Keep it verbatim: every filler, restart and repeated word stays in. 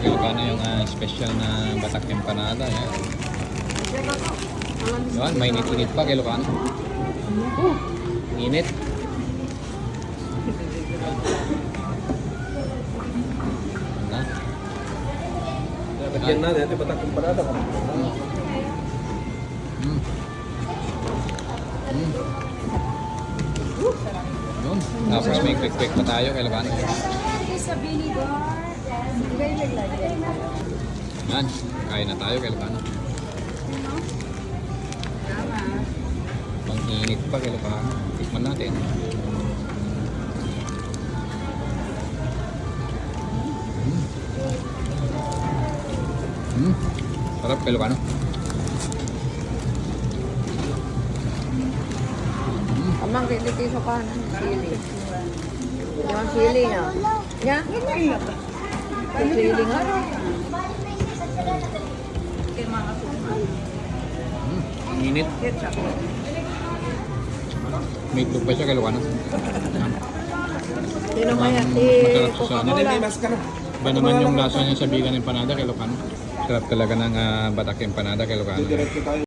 Ilocano yung, ah, special na batak empanada. Yan. Yan, mainit-init pa kay Ilocano. Oh, init. Na? Dapat yan na, dati batak empanada. Mm. Mm. Yun. Tapos may quick-quick pa tayo kay Ilocano. Yan. Kain na tayo kay Ilocano. Pang-init pa kay Ilocano. Tikman natin. Mm. Mm. Sarap kay Ilocano. Mm. Amang, hindi tiso ka na. Sili. Yung sili niya. Yan. Sili nga. Mm. Ang init. May itlog pa siya kay Ilocano. Yan. Sino kaya? Ang Si masarap sa Coca-Cola. Iba naman yung lasa niya sa bigan ng empanada kay Ilocano. Sarap talaga ng, ah, batak empanada kay Ilocano.